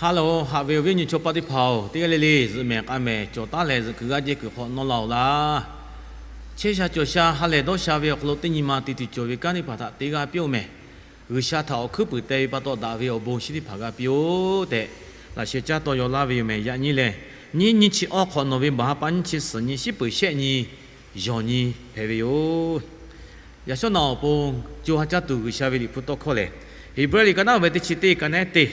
Hello, haꞈ ve awˬ viˉ awˬ nyi chaw paˆ teˇ hpaˍ-oˬ, teˇ g'aˇ le le zuhꞈ mehˍ k'a mehˍ cawˬ taˉ leh zuhꞈ kuiˬ g'aˇ jehˇ kuiˬ hk'aw nawˇ la-oˬ laˇ. Chehˇ sha cawˬ sha ha lehˬ dawˇ sha ve awˬ hk'aw lo teˇ nyi ma te tuˬ cawˬ ve kanˉ teˇ hpaˍ htaꞈ teˇ g'aˇ piˇ-oˆ mehˍ. G'uiˬsha htaꞈ awˬ hkuiˉ puiˍ teh ve pa taw daꞈ ve awˬ bon shinˉ teˇ hpaˍ g'a piˇ-oˆ tehꞈ, laꞈ sheh caˉ tawˇ yaw laˇ ve yoˬ mehˍ. Yaꞈ nyi lehˬ, nyiˇ nyiˇ chi awˇ hk'awꞈ nawˬ ve baˬ ha pa nyiˇ chi suhˍ nyi shiˉ peuˬ shehˆ nyi yawˬ nyi hpehꞈ ve yoˬ. Yaꞈ shawˉ naꞈ awˬ pon co ha caˇ tuˬ G'uiˬsha ve Liꞈ hpu tawˇ hkawˇ lehˬ, Heˍbrehˇ liꞈ ka naˉ ve teˇ chi teˇ ka naˉ teˇ,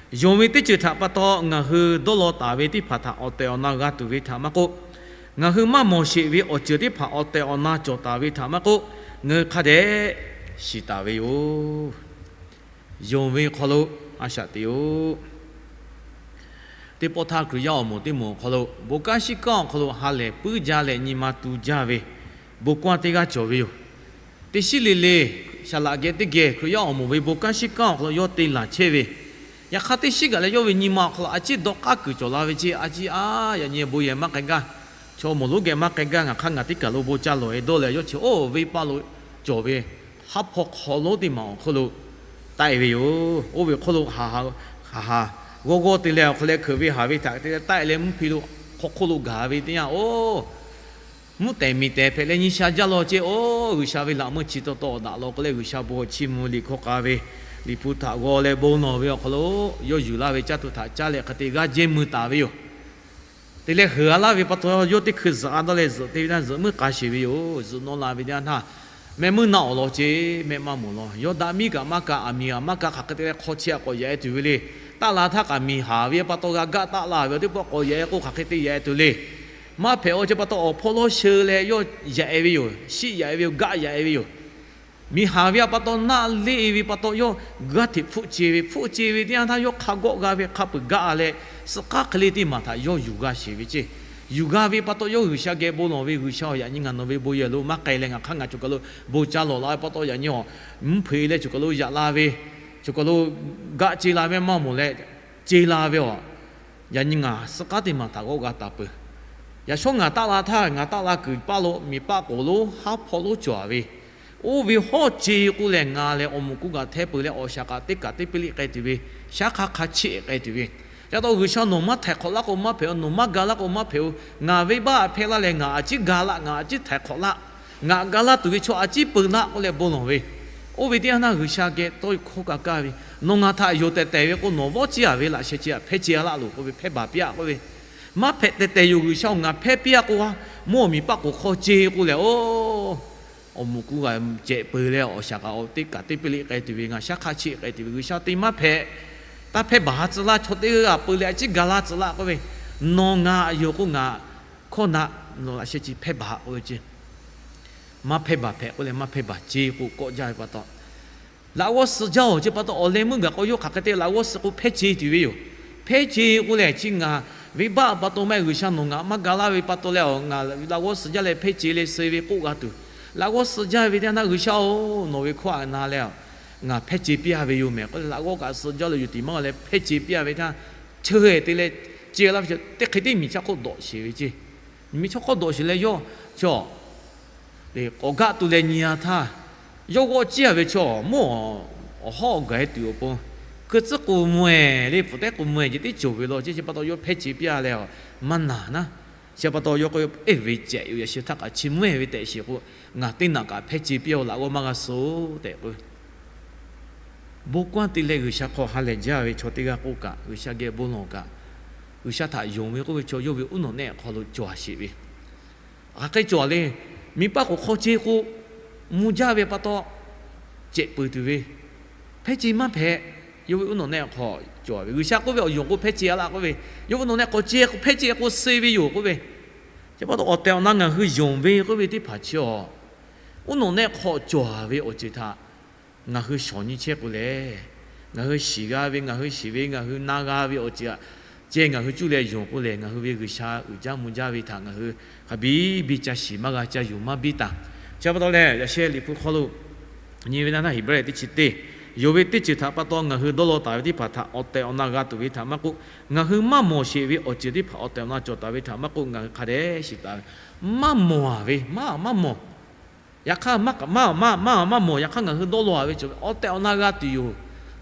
yonˍ ve teˇ ceuˬ htaꞈ pa taw ngaˬ hui dawˇ law taˍ ve teˇ hpaˍ htaꞈ awˬ tehˬ awˬ na g'a tuˬ ve htaꞈ maˇ k'oˆ, ngaˬ hui maˇ mawˬ sheˍ ve awˬ ceuˬ teˇ hpaˍ awˬ tehˬ awˬ na cawˬ taˍ ve htaꞈ maˇ k'oˆ, ngaˬ hui hk'a dehꞈ shiˍ taˍ ve yoˬ. Yonˍ ve hk'aw lo a shaꞈ teꞈ-oˆ. Teˇ pawˆ htaˇ Hkriꞈ yaˇ awˬ moˍ teˇ moˍ awˬ hk'aw lo bon kanˉ shiˉ kanˉ awˬ hk'aw lo ha lehˬ puiˉ jaˇ leh nyi ma tu jaˇ ve bon kanˉ teˇ g'aˇ cawˬ ve yoˬ. Teˇ shiˉ le le, saˍ laꞈ geh teˇ geh Hkriꞈ yaˇ awˬ moˍ ve bon kanˉ shiˉ kanˉ awˬ hk'aw lo yawˇ te laˬ chehˇ ve, yaꞈ hk'aˇ teˇ shiˉ gaˬ leh yawˇ ve nyi ma awˬ hk'aw lo a ciˉ dawˇ k'aˉ kuiˬ cawˬ la ve ceˇ. A ciˉ a, yaꞈ nyi bon yehˬ maˇ k'ai gaˇ, chaw moˍ lonˉ geh maˇ k'ai gaˇ, ngaˬ hk'aˇ ngaˬ teˇ kaˬ lo bon ca lawˬ-e dawˇ leh yawˇ chi oˇ venˇbaˆ lo cawˬ ve haˉ hpawˇ hk'aw lonˉ teˇ maˬ awˬ hk'oˆ lo taˆ-e ve yoˬ. Oˇ ve hk'oˆ lo haˍ haˍ g'awˇ g'awˇ te leh awˬ hk'aw leh hkeuꞈ ve haˍ ve htaꞈ te leh taˆ-e leh mvuhˇ hpe lo hk'aw hk'oˆ lo gaˬ ve teˇ yanˇ, oˇ mvuhˇ tehˬ miˬ tehˬ hpehꞈ leh nyi sha jaˇ law ceˇ. Oˇ G'uiˬsha ve laꞈ meuˇ chi taw taw daꞈ law k'oˆ leh G'uiˬsha bon awˬ chiˇ mvuh liꞈ hkawˇ k'a ve Liꞈ hpu htaꞈ g'aw leh bon lawˬ ve awˬ hk'aw lo yawˇ yuˬ laˇ ve caˇ tuˬ htaꞈ caˇ leh hk'e te g'aˇ jehˇ mui taˍ ve yoˬ. Te leh heuˬ a laˇ ve pa taw yawˇ teˇ hkui zuhꞈ a dawˇ leh zuhꞈ te ve htaˇ zuhꞈ meuˇ k'a sheˍ ve yoˬ. Zuhꞈ nawˇ la ve teˇ yanˇ htaˇ, mehˆ meuˇ naˆ awˬ lawn ceˇ, mehˆ maˇ mawˬ law. Yawˇ daꞈ miˉ kaꞈ maˇ ka, aˬ miˍ kaꞈ maˇ ka, hk'aˬ hk'e te leh hk'aw chi aꞈ k'awꞈ yaꞈ-e tuˬ ve le. Taˆ la htaˇ kaꞈ miˬ haˍ ve pa taw g'a gaˆ taˆ la ve, teˇ pawˆ k'awꞈ yaꞈ-e k'o hk'aˬ hk'e te yaꞈ-e tuˬ le. Maˇ hpehꞈ-o ceˇ pa taw awˬ hpawˇ lawˇ sheu leh yawˇ yaꞈ-e ve yoˬ. Shiˆ yaꞈ-e ve yoˬ, gaˆ yaꞈ-e ve yoˬ. Miˬ haˍ ve a pa taw naˆ leˇ ve pa taw yawˇ g'aˇ hteꞈ hpfuhˆ ce ve, hpfuhˆ ce ve teˇ yanˇ htaˇ yawˇ hk'a gawˆ g'a ve hk'a peuˬ gaˆ leh, suh k'aˉ hk'e le teˇ maˬ htaꞈ yawˇ yuˬ g'a sheˍ ve ceˇ. Yuˬ g'a ve pa taw yawˇ G'uiˬsha geh bon lawˬ ve, G'uiˬsha-oˬ, yaꞈ nyi ngaˬ nawˬ ve bon yehˬ lo maˇ k'ai leh ngaˬ hk'aˇ ngaˬ choˬ kaˬ lo bon ca lawˬ la ve pa taw yaꞈ nyi awˬ mvuhˇ hpeuꞈ leh choˬ kaˬ lo yaꞈ la ve, choˬ kaˬ lo gaˆ ce la ve maˇ mawˬ leh ce la ve awˬ, yaꞈ nyi ngaˬ suh k'aˉ teˇ maˬ htaꞈ g'awˆ g'a taˍ peuˬ. Yaꞈ shawˉ ngaˬ taˆ la htaˇ ngaˬ taˆ la kuiˬ paˇ lo miˬ paˆ k'oˍ lonˉ haˉ hpawˇ lonˉ cawˬ-a ve, oˇ ve hawˉ ce k'oˆ leh ngaˬ lehˬ awˬ moˍ kuˇ kaꞈ htehˇ peuˬ leh awˬ shaˍ kaꞈ teˇ kaˬ teˇ piˇ liˆ k'ai tuˬ ve, shaˉ hk'aˇ hk'a chiˆ k'ai tuˬ ve, ca taw G'uiˬsha nawˬ maˇ htaiˍ hk'awꞈ laˇ k'o maˇ hpehꞈ-o, nawˬ maˇ ga laˇ k'o maˇ hpehꞈ-o, ngaˬ venˇbaˆ hpehˇ laˇ leh ngaˬ a ciˉ ga laˇ, ngaˬ a ciˉ htaiˍ hk'awꞈ laˇ, ngaˬ ga laˇ tuˬ ve chaw a ciˉ peu laˇ k'oˆ leh bon lawˬ ve, oˇ ve teˇ yanˇ htaˇ G'uiˬsha geh tawˇ hkawˇ ka kaˇ ve, nawˬ ngaˬ htaꞈ yonˍ tehˬ tehˬ ve k'o nawˬ vawˇ ciˇ-a ve laꞈ sheh ce htaꞈ hpehˇ ce-a laˇ loˬ k'oˆ ve, hpehˇ baˬ piˇ-a k'oˆ ve, maˇ hpehꞈ tehˬ tehˬ yoˬ, G'uiˬsha-oˬ, ngaˬ hpehˇ piˇ-a k'o, mvuhˇ awˬ miˬ paˆ k'oˍ hk'aw ce k'o lehˬ, oˇ awˬ moˍ kuˇ g'a cehꞈ peuˬ leh awˬ shaˍ kaꞈ teˇ kaˬ teˇ piˇ liˆ k'ai tuˬ ve, ngaˬ shaˉ hk'aˇ chiˆ k'ai tuˬ ve, G'uiˬsha te maˇ hpehꞈ. Taˇ hpehˇ baˬ ha tcuh laˇ, chaw teˇ g'aˇ peu leh a ciˉ ga laˇ tcuh laˇ k'oˆ ve, nawˬ ngaˬ yoˬ k'o ngaˬ hkawˇ naꞈ nawˬ laꞈ sheh ce hpehˇ baˬ k'oˆ ve ce. Maˇ hpehˇ baˬ hpehꞈ k'oˆ leh maˇ hpehˇ baˬ ce k'o kawˆ jaˇ ve pa taw, laꞈ g'awˇ suh jaˇ-oˬ ce pa taw awˬ leh meuˇ gaˬ k'o yawˇ hk'aˬ hk'e te laꞈ g'awˇ suh k'o hpehˇ ce tuˬ ve yoˬ. Hpehˇ ce k'o lehˬ chi ngaˬ venˇbaˆ pa taw maˇ heˆ, G'uiˬsha nawˬ ngaˬ maˇ ga laˇ ve pa taw leh ngaˬ laꞈ g'awˇ suh jaˇ leh hpehˇ ce leh suh ve k'oˆ g'a tuˬ, laꞈ g'awˇ suh jaˇ ve teˇ yanˇ htaˇ G'uiˬsha-oˬ, nawˬ ve hkawˇ aꞈ na leh ngaˬ hpehˇ ce piˇ-a ve yoˬ mehˍ k'oˆ leh laꞈ g'awˇ kaꞈ suh jaˇ leh yuˬ tiˍ maˇ g'a leh hpehˇ ce piˇ-a ve teˇ yanˇ, cheu-e te leh ce laˇ ve teˇ hk'e teˇ miˬ chaˇ hk'oˆ dawꞈ sheˍ ve ce. Miˬ chaˇ hk'oˆ dawꞈ sheˍ leh yawˇ chaw k'awꞈ gaˆ tu leh nyi-a htaˇ, yawˇ g'awˆ ciˇ-a ve chaw mvuhˇ awˬ hawˉ gaˬ-e tuˬ awˬ pon, hkui tcuhˉ k'o mvuh-e le, pfuhˍ tehˉ k'o mvuh-e ce tiˉ cawˬ ve law ce. Chi pa taw yawˇ hpehˇ ce piˇ-a leh maˇ naˬ naˉ. Chi pa taw yawˇ k'oˆ, Eˇ ve cehꞈ yoˬ, yaꞈ sheh htaˇ kaꞈ chi mvuhˇ-e ve tehꞈ sheˍ k'o, ngaˬ teˇ naꞈ kaꞈ hpehˇ ce piˇ-a laꞈ g'awˇ maˇ g'a suh tehꞈ k'oˆ ve. Bon kaˇ te leh G'uiˬsha hk'aw ha lehˬ jaˇ ve chaw teˇ g'aˇ k'oˆ kaꞈ, G'uiˬsha geh bon lawˬ kaꞈ, G'uiˬsha htaꞈ yonˍ ve k'oˆ ve chaw yawˇ ve uˉ nawꞈ nehˆ hk'aw lo cawˬ-a sheˍ ve, hk'aˬ hk'e cawˬ le. Miˬ paˆ k'oˍ hk'aw ce k'o, mvuh jaˇ ve pa taw cehꞈ peuˬ tuˬ ve, hpehˇ ce maˇ hpehꞈ. Yawˇ ve uˉ nawꞈ nehˆ hk'aw cawˬ ve, G'uiˬsha k'oˆ ve awˬ yonˍ k'o hpehˇ ce-a laˇ k'oˆ ve, yawˇ ve uˉ nawꞈ nehˆ k'awꞈ ce k'o hpehˇ ce k'o suh ve yoˬ k'oˆ ve. Chi pa taw awˬ tehˬ awˬ na ngaˬ hui yonˍ ve k'oˆ ve teˇ hpaˍ chi-a, uˉ nawꞈ nehˆ hk'aw cawˬ ve awˬ ceuˬ htaꞈ ngaˬ hui shawˍ nyi chehˇ k'o lehˬ, ngaˬ hui shiˍ g'a ve, ngaˬ hui shiˍ ve, ngaˬ hui na g'a ve awˬ ceuˬ htaꞈ ceh ngaˬ hui cuˇ leh yonˍ k'o lehˬ, ngaˬ hui ve G'uiˬsha uiˍ jaˇ mvuh jaˇ ve htaꞈ ngaˬ hui hk'a biˇ biˇ ca shiˍ maˇ g'a, ca yuˬ maˇ biˇ taˍ. Chi pa taw lehˬ, yaꞈ sheh Liꞈ hpu hk'aw lo nyi ve na htaˇ Heˍbrehˇ teˇ chi teˇ, yonˍ ve teˇ ceuˬ htaꞈ pa taw ngaˬ hui dawˇ law taˍ ve teˇ hpaˍ htaꞈ awˬ tehˬ awˬ na g'a tuˬ ve htaꞈ maˇ k'oˆ, ngaˬ hui maˇ mawˬ sheˍ ve awˬ ceuˬ teˇ hpaˍ awˬ tehˬ awˬ na cawˬ taˍ ve htaꞈ maˇ k'oˆ, ngaˬ hui hk'a dehꞈ shiˍ taˍ ve, maˇ mawˬ-a ve, maˇ maˇ mawˬ. Yaꞈ hk'aˇ maˇ maˇ maˇ maˇ mawˬ. Yaꞈ hk'aˇ ngaˬ hui dawˇ law-a ve cawˬ ve awˬ tehˬ awˬ na g'a tuˬ yoˬ.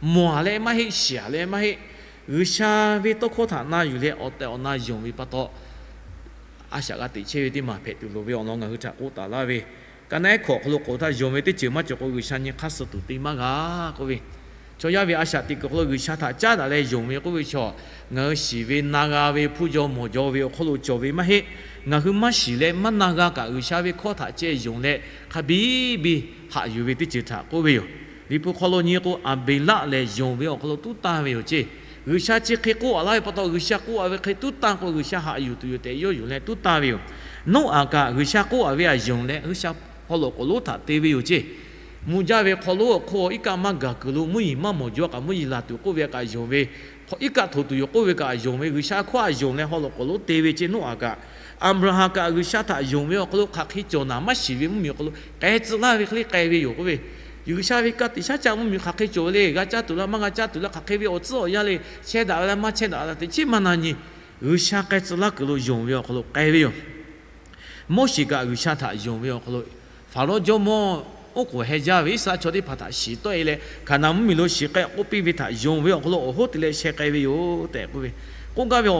Mawˬ-a leh maˇ heˆ, shiˍ-a leh maˇ heˆ, G'uiˬsha ve tawˇ hkawˇ htaꞈ na yuˬ leh awˬ tehˬ awˬ na yonˍ ve pa taw, a shaꞈ g'a teꞈ chehˇ ve teˇ maˬ hpehꞈ tuˬ loˍ ve awˬ lawn ngaˬ hui htaꞈ k'oˆ taˍ laˇ ve, ka naˆ ehˉ hkawꞈ awˬ hk'aw lo k'oˆ htaˇ, yonˍ ve teˇ ceuˬ maˇ cawˬ k'o, G'uiˬsha nyi hk'aˇ suh tuˬ te maˇ g'a k'oˆ ve, chaw yaˇ ve a shaꞈ teꞈ kuiˬ awˬ hk'aw lo G'uiˬsha htaꞈ caˉ daꞈ leh yonˍ ve k'oˆ ve chaw, ngaˬ hui shiˍ ve na g'a ve hpu jaw mawˬ jaw ve awˬ hk'aw lo cawˬ ve maˇ heˆ. Ngaˬ hui maˇ shiˍ leh maˇ na g'a kaꞈ, G'uiˬsha ve hkawˇ htaꞈ ceh yonˍ leh hk'a biˇ biˇ haꞈ yuˬ ve teˇ ceuˬ htaꞈ k'oˆ ve yoˬ. Liꞈ hpu hk'aw lo nyi k'o, Aˍbeˍlaˆ lehˬ yonˍ ve awˬ hk'aw lo tuˉ tanˇ ve yoˬ ceˇ. G'uiˬsha chi hk'e k'oˆ a laˇ ve pa taw, G'uiˬsha k'oˆ a ve hk'e tuˉ tanˇ k'o, G'uiˬsha haꞈ yuˬ tuˬ yoˬ tehꞈ yawˇ yonˍ leh tuˉ tanˇ ve yoˬ. Noˉaꞈ kaꞈ G'uiˬsha k'oˆ a ve htaꞈ yonˍ leh G'uiˬsha haw loꞈ k'oˍ lonˉ htaꞈ te ve yoˬ ceˇ. Mvuh jaˇ ve hk'aw lo awˬ hk'oˆ iˉ kaˆ maˇ gaˬ kuiˬ lo mvuhˇ yeˬ maˇ mawˬ jaw kaꞈ mvuhˇ yeˬ laˬ tuˬ k'oˆ ve kaꞈ yonˍ ve, iˉ kaˆ htoꞈ tuˬ yoˬ k'oˆ ve kaꞈ yonˍ ve, G'uiˬsha hkawˇ htaꞈ yonˍ leh haw loꞈ k'oˍ lonˉ te ve ceˇ. Noˉaꞈ kaꞈ, Aˍbraˍhanˍ kaꞈ G'uiˬsha htaꞈ yonˍ ve awˬ hk'aw lo hk'aˬ hk'e cawˬ naˍ maˇ shiˍ ve mvuhˇmiˬ awˬ hk'aw lo k'ai tcuh laˇ ve hk'e le k'ai ve yoˬ k'oˆ ve, G'uiˬsha ve ka tiꞈ shaˉ caˆ mvuhˇmiˬ hk'aˬ hk'e cawˬ ve le, g'a caˇ tuˬ laˇ maˇ g'a caˇ tuˬ laˇ, hk'aˬ hk'e ve awˬ tcuhˉ awˬ yanˇ le, chehˇ daꞈ ve laˇ maˇ chehˇ daꞈ ve laˇ teꞈ chiˉ maˇ na nyi. G'uiˬsha k'ai tcuh laˇ kuiˬ lo yonˍ ve awˬ hk'aw lo k'ai ve yoˬ. Moˉseˍ kaꞈ G'uiˬsha htaꞈ yonˍ ve awˬ hk'aw lo, Hpaˍrawˇ jawˇmawˇ oˉ k'oˍ heh jaˇ ve Iˉsaˍreˍlaˆ chaw teˇ hpaˍ htaꞈ shiˍ tawˆ e leh, Hkaˍnanˍ mvuhˇmiˬ lo shiˍ k'ai k'oˆ piˇ ve htaꞈ yonˍ ve awˬ hk'aw lo awˬ hoˉ te leh sheh k'ai ve yoˬ tehꞈ k'oˆ ve, k'oˆ gaˇ ve,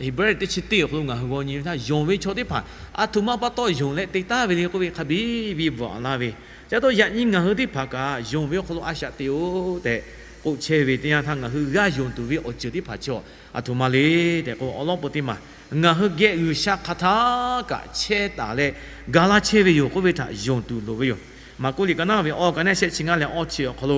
Heˍbrehˇ teˇ chi teˇ awˬ hk'aw lo ngaˬ hui g'aw nyi ve htaˇ, yonˍ ve chaw teˇ hpaˍ aˬ htoꞈ ma pa taw yonˍ leh te taˍ ve le k'oˆ ve hk'a biˇ biˇ bvuhꞈ laˇ ve, chi pa taw yaꞈ nyi ngaˬ hui teˇ hpaˍ kaꞈ yonˍ ve awˬ hk'aw lo a shaꞈ teꞈ-oˬ tehꞈ k'oˆ chehˇ ve teˇ yanˇ htaˇ, ngaˬ hui g'a yonˍ tuˬ ve awˬ ceuˬ teˇ hpaˍ chi aˬ htoꞈ ma le tehꞈ k'o, awˬ lawn peu teˇ maˬ ngaˬ hui geh G'uiˬsha hk'aˬ htaˇ kaꞈ chehˇ taˍ leh ga laˇ chehˇ ve yoˬ k'oˆ ve htaꞈ yonˍ tuˬ loˍ ve yoˬ. Maˍkuˆ liꞈ ka naˆ ve awˬ ka naˆ shehˆ chi ngaˇ leh awˇ chi awˬ hk'aw lo,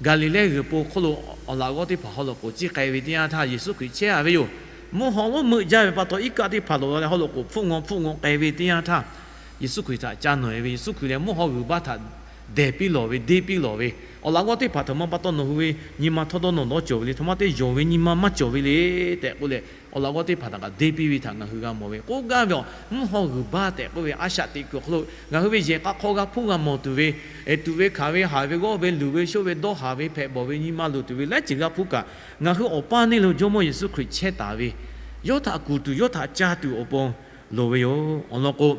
Gaˍliˍlehˇ g'uiˬ po hk'oˆ lo awˬ laꞈ g'awˇ teˇ hpaˍ haw loꞈ k'oˍ ciˇ k'ai ve teˇ yanˇ htaˇ, Yeˍsuˆ Hkriꞈ chehˇ a ve yoˬ. Mvuhˇ haw lonˉ meuˆ jaˇ ve pa taw, iˉ kaˆ teˇ hpaˍ loꞈ la leh haw loꞈ k'oˍ hpfuhˆ ngaw hpfuhˆ ngaw k'ai ve teˇ yanˇ htaˇ, Yeˍsuˆ Hkriꞈ htaꞈ ca nawˬ e ve, Yeˍsuˆ Hkriꞈ lehˬ mvuhˇ haw g'uiˬ baˇ htaꞈ dehˬ piˇ lawˬ ve, deˇ piˇ lawˬ ve, awˬ laꞈ g'awˇ teˇ hpaˍ htaꞈ ma pa taw nawˬ hui ve nyi ma htawˇ dawˇ nawˬ dawˇ cawˬ ve le, htaꞈ ma te yonˍ ve nyi ma maˇ cawˬ ve le tehꞈ k'oˆ leh, awˬ laꞈ g'awˇ teˇ hpaˍ htaꞈ kaꞈ deˇ piˇ ve htaꞈ ngaˬ hui g'a mawˬ ve. K'oˆ gaˇ ve awˬ, mvuhˇ haw g'uiˬ baˇ tehꞈ k'oˆ ve a shaꞈ teꞈ kuiˬ awˬ hk'aw lo ngaˬ hui ve yehˬ k'a hk'aw g'a hpuˇ g'a mawˬ tuˬ ve, tuꞈ ve hkanˍ ve, haˍ ve g'awˇ ve, luˬ ve shoˆ ve, dawˇ haˍ ve, hpehꞈ bawˬ ve, nyi ma luˬ tuˬ ve laiˉ ceuˬ g'a hpuˇ kaꞈ, ngaˬ hui awˬ paˇ neˇ lo Jawˇmawˇ Yeˍsuˆ Hkriꞈ chehˇ taˍ ve, yawˇ htaꞈ kuˬ tuˬ yawˇ htaꞈ ca tuˬ awˬ pon loˍ ve yoˬ. Awˬ lawn k'o,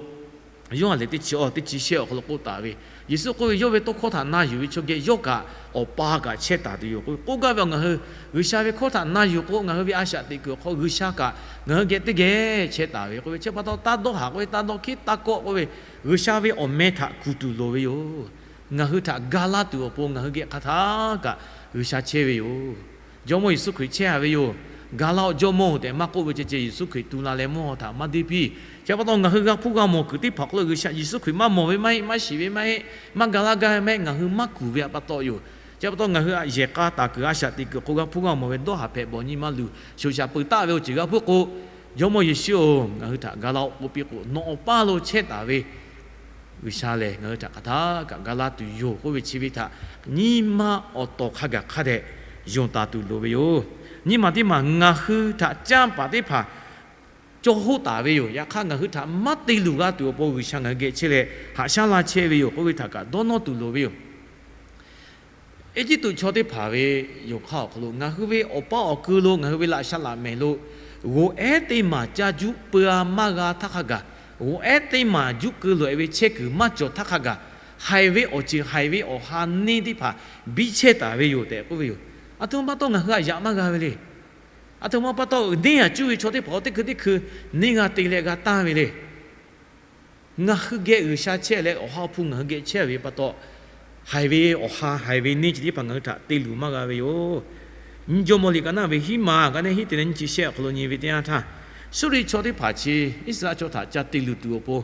Yoˇhanˬ lehˬ teˇ chi awˬ teˇ chi shehˆ awˬ hk'aw lo k'oˆ taˍ ve, Yeˍsuˆ k'oˆ ve, yawˇ ve tawˇ hkawˇ htaꞈ na yuˬ ve chaw geh yawˇ kaꞈ awˬ pa kaꞈ chehˇ taˍ tuˬ yoˬ k'oˆ ve. K'oˆ gaˇ ve awˬ, ngaˬ hui G'uiˬsha ve hkawˇ htaꞈ na yuˬ k'o, ngaˬ hui ve a shaꞈ teꞈ kuiˬ awˬ hk'aw G'uiˬsha kaꞈ ngaˬ hui geh teˇ geh chehˇ taˍ ve k'oˆ ve, chi pa taw taˇ dawˇ haˍ k'oˆ ve, taˇ dawˇ hkiˉ taˇ kawˆ k'oˆ ve, G'uiˬsha ve awˬ meh htaꞈ kuˬ tuˬ loˍ ve yoˬ. Ngaˬ hui htaꞈ ga laˇ tuˬ awˬ pon ngaˬ hui geh hk'aˬ htaˇ kaꞈ G'uiˬsha chehˇ ve yoˬ. Jawˇmawˇ Yeˍsuˆ Hkriꞈ chehˇ a ve yoˬ. Ga laˇ-oˆ Jawˇmawˇ-oˬ tehꞈ maˇ k'oˆ ve ceh ceh, Yeˍsuˆ Hkriꞈ tu la leh mvuhˇ haw htaꞈ maˇ deˇ piˇ. Chi pa taw ngaˬ hui g'a hpuˇ g'a mawˬ kuiˬ teˇ hpaˍ hk'aw lo G'uiˬsha Yeˍsuˆ Hkriꞈ maˇ mawˬ ve maˇ heˆ, maˇ shiˍ ve maˇ heˆ, maˇ ga laˇ gaˇ ve maˇ heˆ, ngaˬ hui maˇ kuˬ ve pa taw yoˬ. Chi pa taw ngaˬ hui yehˬ k'a taˍ kuiˬ a shaꞈ teꞈ kuiˬ hk'aw g'a hpuˇ g'a mawˬ ve dawˇ haˍ hpehꞈ bawˬ nyi ma luˬ shoꞈ shaˍ peuˬ taˆ ve awˬ ceuˬ g'a hpuˇ k'o, Jawˇmawˇ Yeˍsuˆ-oˬ, ngaˬ hui htaꞈ ga laˇ-oˆ k'oˆ piˇ k'o, nawˬ awˬ paˇ lo chehˇ taˍ ve G'uiˬsha lehˬ ngaˬ hui htaꞈ hk'aˬ htaˇ kaꞈ ga laˇ tuˬ yoˬ k'oˆ ve chi ve htaꞈ nyi ma awˬ tawˍ hk'a gaˬ hk'a dehꞈ yonˍ taˍ tuˬ loˍ ve yoˬ. Nyi ma teˇ maˬ ngaˬ hui htaꞈ canˇ paˍ teˇ hpaˍ caw hoˆ taˍ ve yoˬ. Yaꞈ hk'aˇ ngaˬ hui htaꞈ maˇ te luˬ g'a tuˬ awˬ pon G'uiˬsha ngaˬ hui geh chehˇ leh haꞈ shaˉ laˇ chehˇ ve yoˬ k'oˆ ve htaꞈ kaꞈ dawˇ nawˇ tuˬ loˍ ve yoˬ. Eˇjiˇtuꞈ chaw teˇ hpaˍ ve yonˍ hk'aˇ awˬ hk'aw lo ngaˬ hui ve awˬ paˇ awˬ kui lo ngaˬ hui ve laꞈ sha laꞈ mehˍ lo g'oꞈ ehˉ teˇ maˬ caˇ juˆ peu-a maˇ g'a htaˇ hk'a gaˬ, g'oꞈ ehˉ teˇ maˬ juˆ keu loꞈ-e ve chehˇ kuiˬ maˇ cawˬ htaˇ hk'a gaˬ, haiˬ ve awˬ ceuˬ haiˬ ve awˬ ha neˇ teˇ hpaˍ biˇ chehˇ taˍ ve yoˬ tehꞈ k'oˆ ve yoˬ. Aˬ htoꞈ ma pa taw ngaˬ hui htaꞈ yaꞈ maˇ g'a ve le. Aˬ htoꞈ ma pa taw neˇ haꞈ cuˇ ve chaw teˇ hpaˍ teˇ hkui teˇ hkui neˇ g'a te leh g'a tanˇ ve le. Ngaˬ hui geh G'uiˬsha chehˇ leh Awˬ ha hpu ngaˬ hui geh chehˇ ve pa taw, haiˬ ve awˬ ha haiˬ ve neˇ chi teˇ hpaˍ ngaˬ hui htaꞈ te luˬ maˇ g'a ve yoˬ. Nyi Jawˇmawˇ liꞈ ka naˆ ve hiˉ maˬ ka naˆ hiˉ te leh nyiˇ chi shehˆ awˬ hk'aw lo nyi ve teˇ yanˇ htaˇ, Suˇriˆ chaw teˇ hpaˍ chi Iˉsaˍreˍlaˆ chaw htaꞈ ca te luˬ tuˬ awˬ pon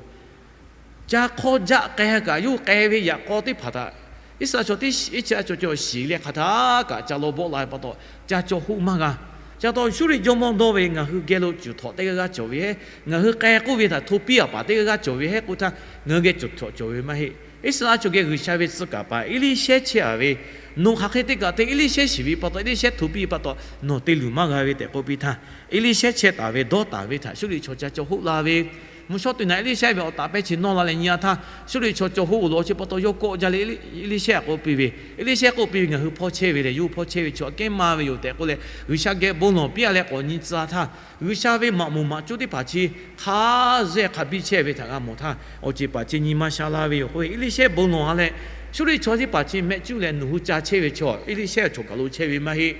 ca hk'awˇ jaˆ k'ai kaꞈ yawˇ k'ai ve yaꞈ k'aw teˇ hpaˍ htaꞈ Iˉsaˍreˍlaˆ chaw teˇ Iˉsaˍreˍlaˆ chaw cawˬ shiˍ leh hk'aˬ htaˇ kaꞈ ca law bawˆ la ve pa taw, ca caw hoˆ maˇ g'a. Ca taw Suˇriˆ jawˇmawˇ dawˇ ve, ngaˬ hui geh lo cuˬ htawꞈ teˇ g'aˇ g'aˇ cawˬ ve heˆ, ngaˬ hui k'ai k'oˆ ve htaꞈ hto piˇ-a paˍ teˇ g'aˇ g'aˇ cawˬ ve heˆ k'oˆ htaˇ, ngaˬ hui geh cuˬ htawꞈ cawˬ ve maˇ heˆ. Iˉsaˍreˍlaˆ chaw geh G'uiˬsha ve tcuh kaˍ paˍ Eˇliˇshehˇ chehˇ-a ve, nawˬ hk'aˬ hk'e te kaꞈ te Eˇliˇshehˇ shiˍ ve pa taw, Eˇliˇshehˇ hto piˇ ve pa taw, nawˬ te luˬ maˇ g'a ve tehꞈ k'oˆ piˇ htaˇ, Eˇliˇshehˇ chehˇ taˍ ve dawˇ taˍ ve htaꞈ Suˇriˆ chaw ca caw hoˆ la ve, mvuhˇ shawˉ teˇ naꞈ Eˇliˇshehˇ ve awˬ taˍ pehˇ chi nawˇ la leh nyi-a htaˇ, Suˇriˆ chaw caw hoˆ loꞈ-a chi pa taw yawˇ kawˆ jaˇ leh Eˇliˇshehˇ k'oˆ piˇ ve, Eˇliˇshehˇ k'oˆ piˇ ve, Ngaˬ hui hpawˇ chehˇ ve lehˬ, yawˇ hui hpawˇ chehˇ ve chaw aꞈ kehˉ maˇ ve yoˬ tehꞈ k'oˆ leh, G'uiˬsha geh bon lawˬ piˇ-a leh k'awꞈ nyi tcuh-a htaˇ, G'uiˬsha ve maꞈ moˍ maꞈ coˇ teˇ hpaˍ chi hk'a zuhˆ hk'a biˇ chehˇ ve htaꞈ g'a mawˬ htaˇ, awˬ ceˬ paˍ chi nyi ma sha la ve yoˬ k'oˆ ve, Eˇliˇshehˇ bon lawˬ-a leh, Suˇriˆ chaw teˇ hpaˍ chi mehˆ cuˉ leh nawˬ hui ca chehˇ ve chaw, Eˇliˇshehˇ chaw kaˬ lo chehˇ ve maˇ heˆ.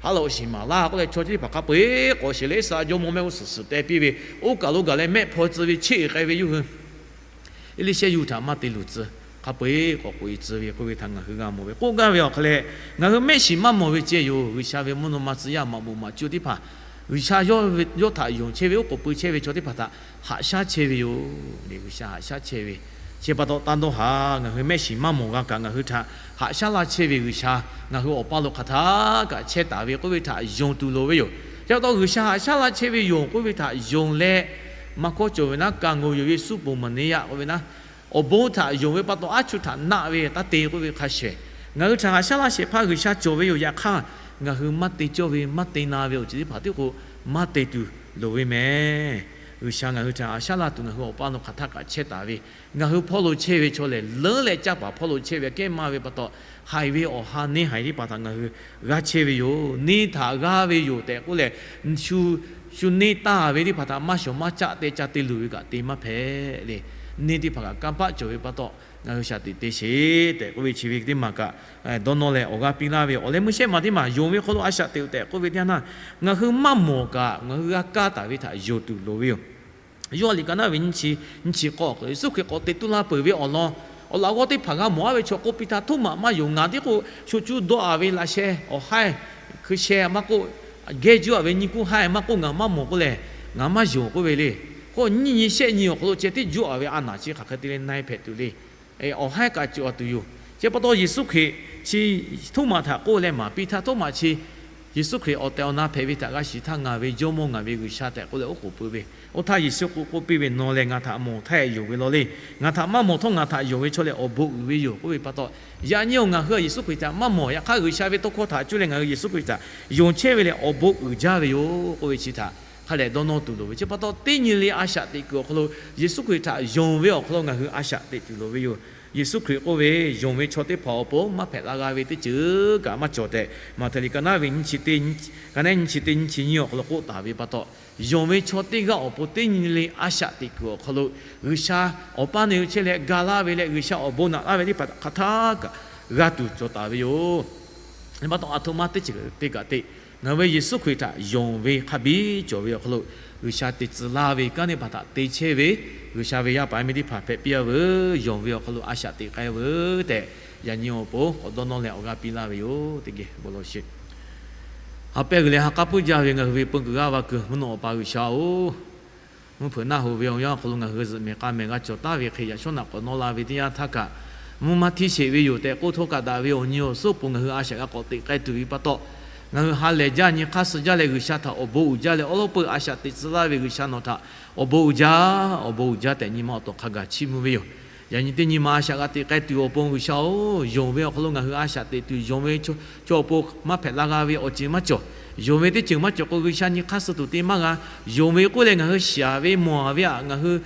aˉ laꞈ shiˍ maˍ laˇ k'oˆ leh chaw chi teˇ hpaˍ hk'a peu-eˬ k'awꞈ sheˍ leh, Iˉsaˍreˍlaˆ jawˇmawˇ mehˆ g'uˇ suhˍ suhˍ teh piˇ ve, oˇ kaˬ lo gaˬ leh mehˆ hpaw tcuh ve cheˇ uiˍ k'ai ve yawˇ hui Eˇliˇshehˇ yuˇ htaꞈ maˇ te luˬ tcuh. Hk'a peu-eˬ k'awꞈ k'oꞈ-e tcuh ve k'oˆ ve htaꞈ ngaˬ hui g'a mawˬ ve k'oˆ gaˇ ve awˬ hk'aw leh, ngaˬ hui mehˆ shiˍ maˇ mawˬ ve ceh yoˬ. G'uiˬsha ve mvuhˇ naw ma tcuh yaˇ maꞈ moˍ maꞈ cuˇ teˇ hpaˍ, G'uiˬsha yawˇ htaꞈ yonˍ chehˇ ve oˉ k'oˍ pui chehˇ ve chaw teˇ hpaˍ htaꞈ haꞈ shaˉ chehˇ ve yoˬ. G'uiˬsha haꞈ shaˉ chehˇ ve chi pa taw, taˇ dawˇ haˍ. Ngaˬ hui mehˆ shiˍ maˇ mawˬ g'a kaꞈ, ngaˬ hui htaꞈ haꞈ shaˉ laˇ chehˇ ve G'uiˬsha ngaˬ hui awˬ paˇ lo hk'aˬ htaˇ kaꞈ chehˇ taˍ ve k'oˆ ve htaꞈ yonˍ tuˬ loˍ ve yoˬ. Chi pa taw, G'uiˬsha haꞈ shaˉ laˇ chehˇ ve yonˍ k'oˆ ve htaꞈ yonˍ leh, maˇ kawˇ cawˬ ve naˉ, ka ngo yoˬ ve suˉ poˬ maˍ neˇ yaꞈ k'oˆ ve naˉ, awˬ bon htaꞈ yonˍ ve pa taw, aˉ chuˇ htaꞈ naˆ ve taˇ te k'oˆ ve hk'a shehˍ, ngaˬ hui htaꞈ haꞈ shaˉ laˇ shehˍ hpaˇ G'uiˬsha cawˬ ve yoˬ. Yaꞈ hk'aˇ, ngaˬ hui maˇ te cawˇ ve, maˇ te na ve awˬ ceuˬ teˇ hpaˍ tiˉ k'o, maˇ te tuˬ loˍ ve mehˍ. G'uiˬsha ngaˬ hui htaꞈ haꞈ shaˉ laˇ tuˬ, ngaˬ hui awˬ paˇ lo hk'aˬ htaˇ kaꞈ chehˇ taˍ ve, ngaˬ hui hpawˇ lo chehˇ ve chaw lehˬ, leuˉ leh caˇ paˍ hpawˇ lo chehˇ ve aꞈ kehˉ maˇ ve pa taw, haiˬ ve awˬ ha neˇ haiˬ teˇ hpaˍ htaꞈ ngaˬ hui g'a chehˇ ve yoˬ. Neˇ htaꞈ g'aˇ ve yoˬ tehꞈ k'oˆ leh, shu neˇ taˇ ve teˇ hpaˍ htaꞈ maˇ shawˍ maˇ caˆ te ca te luˬ ve kaꞈ te maˇ hpehꞈ le. Neˇ teˇ hpaˍ kaꞈ kanˇ paˆ cawˬ ve pa taw, ngaˬ hui shaˍ tiꞈ te sheˍ tehꞈ k'oˆ ve chi ve teˇ maˬ kaꞈ, dawˇ nawˇ leh awˬ g'aˇ piˇ laˇ ve yoˬ. Awˬ leh meuˇ shehˆ maˬ teˇ maˬ yonˍ ve hk'aw lo a shaꞈ teꞈ-oˬ tehꞈ k'oˆ ve teˇ yanˇ, ngaˬ hui maˇ mawˬ kaꞈ ngaˬ hui g'a kaˇ taˍ ve htaꞈ yonˍ tuˬ loˍ ve yoˬ. Yoˇhanˬ liꞈ ka naˉ ve nyiˇ chi, nyiˇ chi k'awˇ awˬ hk'aw lo Yeˍsuˆ Hkriꞈ k'awꞈ teꞈ tu la peuˬ ve awˬ lawn, awˬ laꞈ g'awˇ teˇ hpaˍ g'a mawˬ-a ve chaw k'oˆ piˇ htaˇ, Htoˉmaꞈ maˇ yonˍ. Ngaˬ tiˉ k'o, sho cuˇ dawˆ-a ve laꞈ sheh awˬ haiˇ hkui sheh maˇ k'oˆ, geh juˇ-a ve nyi kuˇ haiˇ maˇ k'oˆ, ngaˬ maˇ mawˬ k'oˆ lehˬ, ngaˬ maˇ yonˍ k'oˆ ve le. K'o nyiˇ nyi shehˆ nyi awˬ hk'aw lo ceh tiˉ juˇ-a ve a naˍ chi hk'aˬ hk'e te leh na-e hpehꞈ tuˬ le. Awˬ haiˉ kaꞈ cawˬ-a tuˬ yoˬ. Chi pa taw Yeˍsuˆ Hkriꞈ chi Htoˉmaꞈ htaꞈ k'oˆ leh maˍ piˇ htaˇ, Htoˉmaꞈ chi Yeˍsuˆ Hkriꞈ awˬ tehˬ awˬ na hpehꞈ ve htaꞈ g'a shiˍ htaˇ, ngaˬ ve Jawˇmawˇ, ngaˬ ve G'uiˬsha tehꞈ k'oˆ leh oˉ k'oˍ pui ve. Oˇ htaˇ Yeˍsuˆ k'oˆ k'oˆ piˇ ve, Nawˬ lehˬ ngaˬ htaꞈ mawˬ htaˇ yonˍ ve law le. Ngaˬ htaꞈ maˇ mawˬ htawˇ ngaˬ htaꞈ yonˍ ve chaw lehˬ awˬ bon uiˍ ve yoˬ k'oˆ ve pa taw, yaꞈ nyi-oˬ, ngaˬ hui Yeˍsuˆ Hkriꞈ htaꞈ maˇ mawˬ. Yaꞈ hk'aˇ, G'uiˬsha ve tawˇ hkawˇ htaꞈ cuˇ leh ngaˬ hui Yeˍsuˆ Hkriꞈ htaꞈ yonˍ chehˇ ve lehˬ awˬ bon uiˍ jaˇ ve yoˬ k'oˆ ve chi htaꞈ hk'a dehꞈ dawˇ nawˇ tuˬ loˍ ve. Chi pa taw, teˇ nyi le a shaꞈ teꞈ kuiˬ awˬ hk'aw lo Yeˍsuˆ Hkriꞈ htaꞈ yonˍ ve awˬ hk'aw lo ngaˬ hui a shaꞈ teꞈ tuˬ loˍ ve yoˬ. Yeˍsuˆ Hkriꞈ k'oˆ ve, Yonˍ ve chaw teˇ hpaˍ awˬ pon maˇ hpehꞈ la g'a ve teˇ ceuˬ kaꞈ maˇ cawˬ tehꞈ, Maꞈhtehˍ liꞈ ka naˉ ve nyiˇ chi teˇ, ka naˉ nyiˇ chi teˇ nyiˇ chi nyiˇ awˬ hk'aw lo k'oˆ taˍ ve pa taw, yonˍ ve chaw teˇ g'aˇ awˬ pon teˇ nyi le a shaꞈ teꞈ kuiˬ awˬ hk'aw lo G'uiˬsha awˬ paˇ neˇ hui chehˇ leh ga laˇ ve leh G'uiˬsha awˬ bon naꞈ laˇ ve teˇ hpaˍ htaꞈ hk'aˬ htaˇ kaꞈ g'a tuˬ cawˬ taˍ ve yoˬ. Chi pa taw, a htoꞈ ma teˇ ceuˬ te kaꞈ te, ngaˬ hui ve Yeˍsuˆ Hkriꞈ htaꞈ yonˍ ve hk'a biˇ cawˬ ve awˬ hk'aw lo, G'uiˬsha te tcuh laˇ ve kanˉ teˇ hpaˍ htaꞈ te chehˇ ve, G'uiˬsha ve yaˇ paˍ yaˇ miˇ teˇ hpaˍ hpehꞈ piˇ-a veuˬ. Yonˍ ve awˬ hk'aw lo a shaꞈ teꞈ k'ai veuˬ tehꞈ, yaꞈ nyi awˬ pon k'awꞈ dawˇ nawˇ leh awˬ g'aˇ piˇ laˇ ve yoˬ. Teˇ geh bon lawˬ sheˍ. Ha pehˇ g'uiˬ leh ha k'aˉ puiˉ jaˇ ve ngaˬ hui ve peu kuiˬ g'aˇ va kuiˬ mvuhˇ naw Awˬ pa G'uiˬsha-oˬ, mvuhˇ hpeuꞈ naˆ hoꞈ ve awˬ yanˇ awˬ hk'aw lo ngaˬ hui zuhꞈ mehˍ k'a mehˍ g'a cawˬ taˍ ve hk'e, yaꞈ shawˉ naꞈ k'awꞈ nawˇ la ve teˇ yanˇ htaˇ kaꞈ, mvuhˇ maˇ htiˇ sheˍ ve yoˬ tehꞈ k'oˆ htawˇ kaꞈ, daꞈ ve awˬ nyi awˬ suhˉ awˬ pon ngaˬ hui a shaꞈ g'a k'awꞈ teꞈ k'ai tuˬ ve pa taw, ngaˬ hui ha lehˬ jaˇ, nyi hk'aˇ suh jaˇ leh G'uiˬsha htaꞈ awˬ bon uiˍ jaˇ leh, awˉ lawˉ peuˬ a shaꞈ teꞈ tcuh laˇ ve G'uiˬsha nawˬ htaꞈ awˬ bon uiˍ jaˇ, awˬ bon uiˍ jaˇ tehꞈ nyi ma awˬ tawˍ hk'a gaˬ chiˇ mvuh ve yoˬ. Yaꞈ nyi teˇ nyi ma a shaꞈ g'a teꞈ k'ai tuˬ awˬ pon G'uiˬsha-oˬ, yonˍ ve awˬ hk'aw lo ngaˬ hui a shaꞈ teꞈ tuˬ, yonˍ ve chaw awˬ pon maˇ hpehꞈ la g'a ve awˬ ceuˬ maˇ cawˬ. Yonˍ ve teˇ ceuˬ maˇ cawˬ k'o, G'uiˬsha nyi hk'aˇ suh tuˬ te maˇ g'a. Yonˍ ve k'oˆ leh ngaˬ hui shiˍ-a ve mawˬ-a ve htaꞈ ngaˬ hui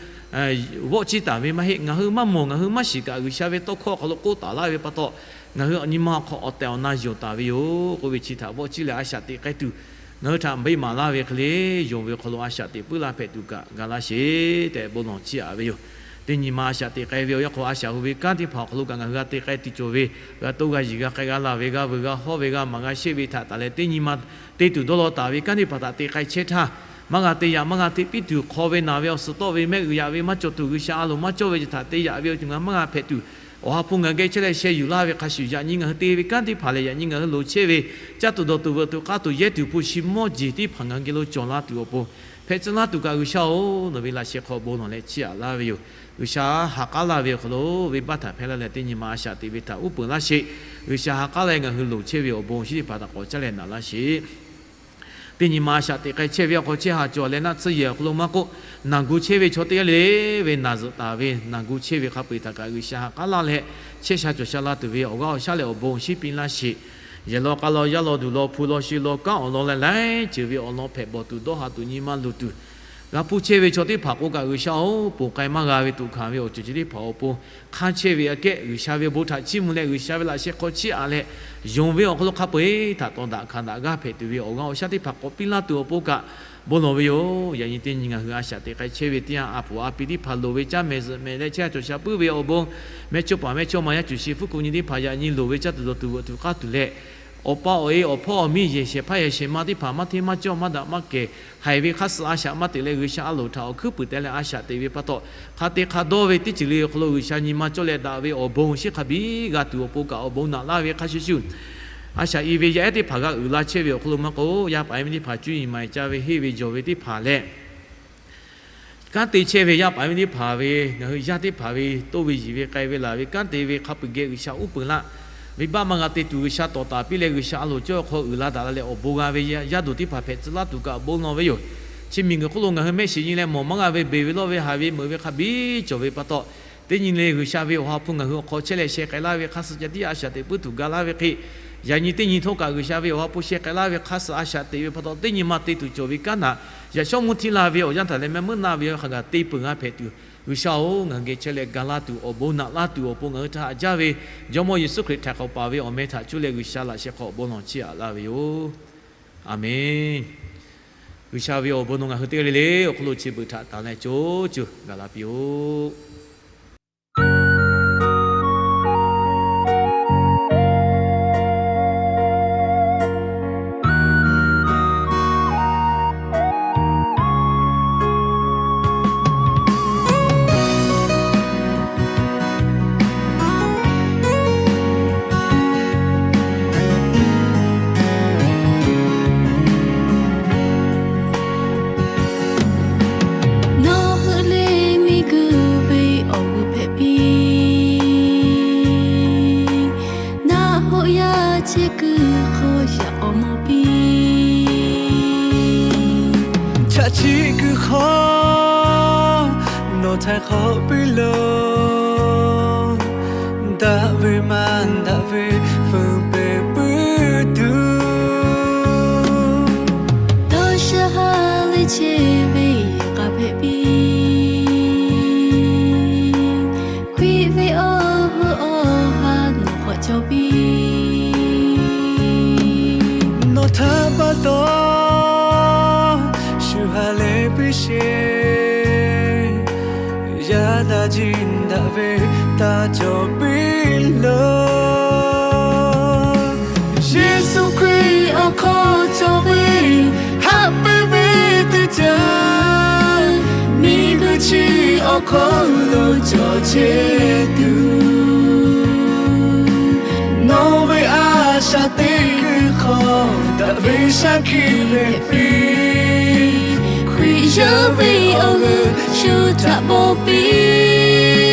vawˆ ciˇ taˍ ve maˇ heˆ. Ngaˬ hui maˇ mawˬ, ngaˬ hui maˇ shiˍ kaꞈ, G'uiˬsha ve tawˇ hkawˇ awˬ hk'aw lo k'oˆ taˍ laˇ ve pa taw, ngaˬ hui awˬ nyi ma awˬ hk'aw awˬ tehˬ awˬ na yonˍ taˍ ve yoˬ k'oˆ ve chi htaꞈ vawˆ ciˇ leh a shaꞈ teꞈ k'ai tuˬ, ngaˬ hui htaꞈ beˆ maˍ laˇ ve hk'e le, yonˍ ve awˬ hk'aw lo a shaꞈ teꞈ puiˉ laˇ hpehꞈ tuˬ kaꞈ ga laˇ sheˍ tehꞈ bon lawˬ chiˇ aꞈ ve yoˬ. Teˇ nyi ma a shaꞈ teꞈ k'ai ve awˬ yanˇ hk'aw, a shaꞈ hu ve kanˉ teˇ hpaˍ awˬ hk'aw lo kaꞈ ngaˬ hui g'a te k'ai tuˬ cawˬ ve, g'a toˇ g'a yiˬ g'a k'ai g'a laˬ ve, g'a vuiˬ g'a hawˇ ve, g'a maˍ g'a sheˆ ve htaꞈ taˍ leh, teˇ nyi ma te tuˬ dawˇ law taˍ ve kanˉ teˇ hpaˍ htaꞈ te k'ai chehˇ htaˇ, maˇ g'a te yaꞈ maˇ g'a te piˇ tuˬ hk'aw ve naˬ ve awˬ suhˍ tawˆ ve mehˆ g'uiˬ yaꞈ ve maˇ cawˬ tuˬ, G'uiˬsha a loˍ maˇ cawˇ ve chi htaꞈ te yaꞈ ve awˬ ceuˬ ngaˬ maˇ g'a hpehꞈ tuˬ, Awˬ ha hpu ngaˬ geh chehˇ leh sheh yuˬ laˇ ve hk'a shuˍ, yaꞈ nyi ngaˬ hui te ve kanˉ teˇ hpaˍ lehˬ, yaꞈ nyi ngaˬ hui loˍ chehˇ ve caˇ tuˬ dawˬ tuˬ veuꞈ tuˬ k'aˇ tuˬ yehˇ tuˬ hpu shi mawˇ jeˬ teˇ hpaˍ ngaˬ hui geh lo cawˬ la tuˬ awˬ pon, hpehꞈ tcuh laˇ tuˬ kaꞈ G'uiˬsha-oˬ, nawˬ ve laꞈ sheh hk'aw bon lawˬ leh chiˇ aꞈ laˇ ve yoˬ. G'uiˬsha ha k'aˉ laˇ ve awˬ hk'aw lo venˇbaˆ htaꞈ hpehˇ laˇ leh teˇ nyi ma a shaꞈ teꞈ ve htaꞈ uˉ peunˍ laˇ sheˍ. G'uiˬsha ha k'aˉ leh ngaˬ hui loˍ chehˇ ve awˬ bon awˬ shinˉ teˇ hpaˍ htaꞈ k'awꞈ caˇ leh naꞈ laˇ sheˍ. Teˇ nyi ma a shaꞈ teꞈ k'ai chehˇ ve awˬ hk'aw chehˇ ha cawˬ leh naˆ tsuhˇ yehˬ awˬ hk'aw lo maˇ k'oˆ, naˬ gu chehˇ ve chaw teˇ g'aˇ le le ve naˬ zuhꞈ taˍ ve naˬ gu chehˇ ve hk'a peu-eˬ htaꞈ kaꞈ G'uiˬsha ha k'aˉ laˇ leh chehˇ sha cawˬ sha la tuˬ ve awˬ g'aˇ awˬ shaˉ leh awˬ bon awˬ shinˉ piˇ laˇ sheˍ. Yehˬ law k'a law, yaˇ law duˬ law, hpu law shi law, kanˉ awˬ lawn leh laiˉ ceuˬ ve awˬ lawn hpehꞈ bawˬ tuˬ dawˇ ha tuˬ nyi ma luˬ tuˬ, g'a hpuˇ chehˇ ve chaw teˇ hpaˍ k'o kaꞈ G'uiˬsha-oˬ, ponˬ k'ai maˇ g'a ve tuꞈ hkanˍ ve awˬ ceuˬ chi teˇ hpaˍ awˬ pon hk'anˇ chehˇ ve aꞈ kehˉ G'uiˬsha ve awˬ bon htaꞈ chiˇ mvuh leh G'uiˬsha ve laꞈ sheh hk'aw chiˇ aꞈ leh, yonˍ ve awˬ hk'aw lo hk'a peu-eˬ htaꞈ tawˍ daꞈ hkanˍ daꞈ g'aˇ hpehꞈ tuˬ ve awˬ g'aˇ awˬ shaˉ teˇ hpaˍ k'awꞈ piˇ laˇ tuˬ awˬ pon kaꞈ bon lawˬ ve yoˬ. Yaꞈ nyi teˇ nyi ngaˬ hui a shaꞈ teꞈ k'ai chehˇ ve teˇ yanˇ, a poˍ a pi teˇ hpaˍ loˍ ve caˇ mehˍ zuhꞈ mehˍ leh chehˇ sha cawˬ sha puiˉ ve awˬ bon, mehˇchawˇpaˍ mehˇchawˇma yaˇ cuˬ shi fuˉ kuˬ nyi teˇ hpaˍ yaꞈ nyi loˍ ve caˇ tuˬ dawˬ tuˬ veuꞈ tuˬ k'aˇ tuˬ leh, awˬ pa awˬ e awˬ hpawˇ awˬ miˇ yehˬ shehˍ hpaˇ yehˬ shehˍ ma teˇ hpaˍ maˇ hteˇ maˇ cawˇ maˇ daꞈ maˇ kehˬ haiˬ ve hk'aˇ suh a shaꞈ maˇ teꞈ leh, G'uiˬsha a loˍ htaꞈ awˬ hkuiˉ puiˍ teh leh a shaꞈ teꞈ ve pa taw, hk'a te hk'a dawˇ ve teˇ ceuˬ le awˬ hk'aw lo G'uiˬsha nyi ma cawˇ leh daꞈ ve awˬ bon shiˉ hk'a biˇ g'a tuˬ awˬ pon kaꞈ awˬ bon naꞈ laˇ ve hk'a shuˍ shuˍ, a shaꞈ i ve yaˇ ehˉ teˇ hpaˍ g'a uiˍ la chehˇ ve awˬ hk'aw lo maˇ k'o, yaˇ paˍ yaˇ miˇ teˇ hpaˍ cuˇ yiˍ maˍ caˇ ve henˇ ve jawˬ ve teˇ hpaˍ leh, kanˉ te chehˇ ve yaˇ paˍ yaˇ miˇ teˇ hpaˍ ve, ngaˬ hui yaˇ teˇ hpaˍ ve toˇ ve yiˬ ve k'ai ve laˬ ve kanˉ te ve hk'a peu-eˬ geh G'uiˬsha uˉ peunˍ laˇ. Venˇbaˆ maˇ g'a te tuˬ G'uiˬsha tawˍ taˍ piˇ leh, G'uiˬsha a loˍ cawˇ hk'aw uiˍ la daꞈ la leh awˬ bon g'a ve yaˇ doˬ teˇ hpaˍ hpehꞈ tcuh laˇ tuˬ kaꞈ awˬ bon law ve yoˬ. Chi miˬguiˬ hk'oˆ lo ngaˬ hui mehˆ shiˍ nyi leh mawˬ maˇ g'a ve beˬ ve lawˇ ve haˍ ve meuꞈ ve hk'a biˇ cawˬ ve pa taw, teˇ nyi le G'uiˬsha ve awˬ ha hpu ngaˬ hui awˬ hk'aw chehˇ leh sheh k'ai laˇ ve hk'aˇ suh ca tiˉ a shaꞈ teꞈ puiˉ tuˬ ga laˇ ve hk'e, yaꞈ nyi teˇ nyi htawˇ kaꞈ G'uiˬsha ve awˬ ha hpu sheh k'ai laˇ ve hk'aˇ suh a shaꞈ teꞈ ve pa taw, teˇ nyi ma te tuˬ cawˬ ve kanˉ htaꞈ yaꞈ shawˉ mvuhˇ htiˇ la ve awˬ yanˇ htaꞈ leh mehˆ meuˇ naˆ ve hk'a gaˬ te peuˬ g'a hpehꞈ tuˬ, G'uiˬsha-oˬ, ngaˬ hui geh chehˇ leh ga laˇ tuˬ awˬ bon naꞈ laˇ tuˬ awˬ pon ngaˬ hui htaꞈ haꞈ jaˇ ve Jawˇmawˇ Yeˍsuˆ Hkriꞈ htaiˍ hk'awꞈ paˍ ve awˬ meh htaꞈ cuˇ leh G'uiˬsha laꞈ sheh hk'aw awˬ bon lawˬ chiˇ aꞈ laˇ ve yoˬ. A menˬ. G'uiˬsha ve awˬ bon nawˬ ngaˬ hui teˇ g'aˇ le le awˬ hk'aw lo chi beuꞈ htaꞈ tanˬ leh co cuˬ gaˬ la piˇ-oˆ. Nawˬ hui le miˬguiˬ ve awˬ g'uˇ hpehꞈ piˇ. Naˆ hoꞈ yaˇ chehˇ kuiˬ hk'aw yaꞈ k'aw mawˬ piˇ. Chaꞈ chiˆ kuiˬ hk'aw nawˬ htaiˍ hk'awꞈ piˇ loˬ. Daꞈ ve maˇ daꞈ ve feuˍ pehˍ puiˉ tuˬ, dawˇ sha ha le chehˇ ve yaꞈ k'a hpehꞈ piˇ. Hkriꞈ ve awˬ hui awˬ ha nawˬ hk'awꞈ cawˬ piˇ. Nawˬ htaꞈ pa taw shu ha leh piˇ sheˍ. Yaˇ daꞈ jiˇ daꞈ ve taˇ cawˬ piˇ loˬ. Yeˍsuˆ Hkriꞈ awˬ hk'aw cawˬ ve haꞈ pehnˇ ve teˇ caˉ, miˬguiˬ chi awˬ hk'aw lo cawˬ chehˇ tuˬ, nawˬ ve a shaꞈ teꞈ kuiˬ hk'aw daꞈ ve shaˉ hkiˆ leh piˇ. Hkriꞈ yaˇ ve awˬ g'euˆ shu htaꞈ bawˆ piˇ.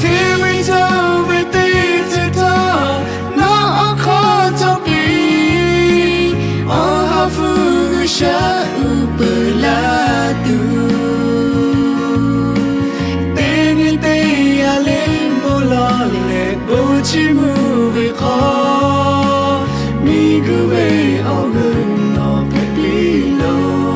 Hteˇ ve cawˇ ve teˇ ceuˬ htawˇ nawˬ awˬ hk'aw cawˬ piˇ. Awˬ ha hpu G'uiˬsha uˉ peunˍ laˇ tuˬ, teˇ nyi teˇ yanˇ le bon lawˬ leh bon chiˇ mvuh ve hk'aw, miˬguiˬ ve awˬ g'euˆ nawˬ hpehꞈ piˇ loˬ.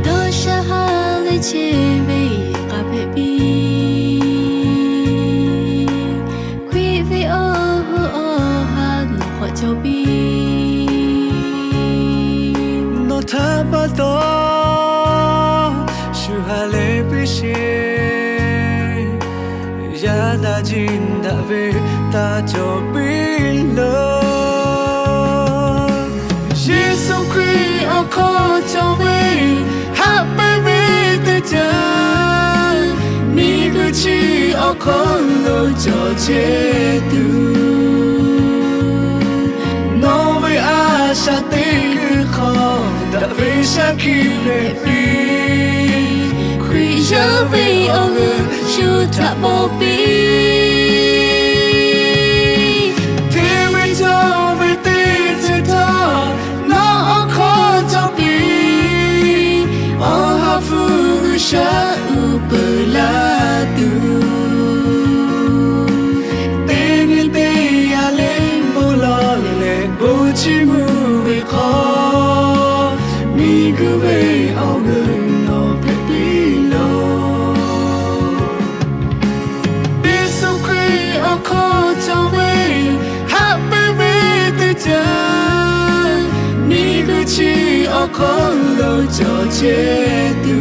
Dawˇ sha ha leh chehˇ ve yaꞈ k'a hpehꞈ piˇ. Hkriꞈ ve awˬ hui awˬ ha nawˬ hk'awꞈ cawˬ piˇ. Nawˬ htaꞈ pa taw shu ha leh piˇ sheˍ. Yaˇ daꞈ jiˇ daꞈ ve taˇ cawˬ piˇ loˬ. Yeˍsuˆ Hkriꞈ awˬ hk'aw cawˬ ve haꞈ pehnˇ ve teˇ caˉ, miˬguiˬ chi awˬ hk'aw lo cawˬ chehˇ tuˬ, nawˬ ve a shaꞈ teꞈ kuiˬ hk'aw daꞈ ve shaˉ hkiˆ leh piˇ. Hkriꞈ yaˇ ve awˬ g'euˆ shu htaꞈ bawˆ piˇ. Hteˇ ve cawˇ ve teˇ ceuˬ htawˇ nawˬ awˬ hk'aw cawˬ piˇ. Awˬ ha hpu G'uiˬsha uˉ peunˍ laˇ tuˬ, teˇ nyi teˇ yanˇ le bon lawˬ leh bon hk'aw lo cawˬ chehˇ tuˬ,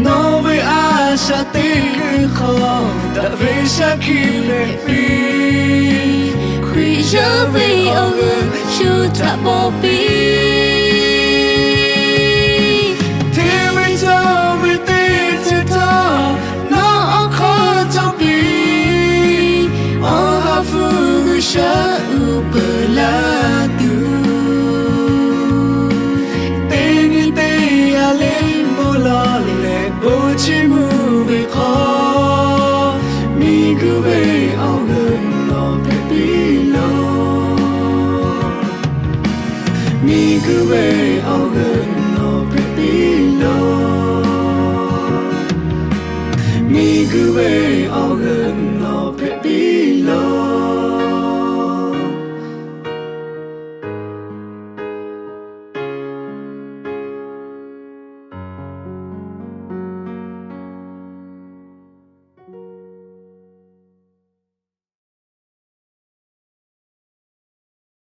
nawˬ ve a shaꞈ teꞈ hk'aw daꞈ ve shaˉ hkiˇ hpehꞈ piˇ. Hkriꞈ yaˇ ve awˬ g'euˆ shu htaꞈ bawˆ piˇ. Hteˇ ve cawˇ ve teˇ ceuˬ htaˇ, nawˬ awˬ hk'aw cawˬ piˇ. Awˬ ha hpu G'uiˬsha uˉ peunˍ laˇ tuˬ, teˇ nyi teˇ yanˇ le bon lawˬ leh bon chiˇ mvuh ve hk'aw, miˬguiˬ ve awˬ g'euˆ nawˬ hpehꞈ piˇ loˬ. Miˬguiˬ ve awˬ g'euˆ nawˬ hpehꞈ piˇ loˬ. Miˬguiˬ ve awˬ g'euˆ nawˬ hpehꞈ piˇ loˬ.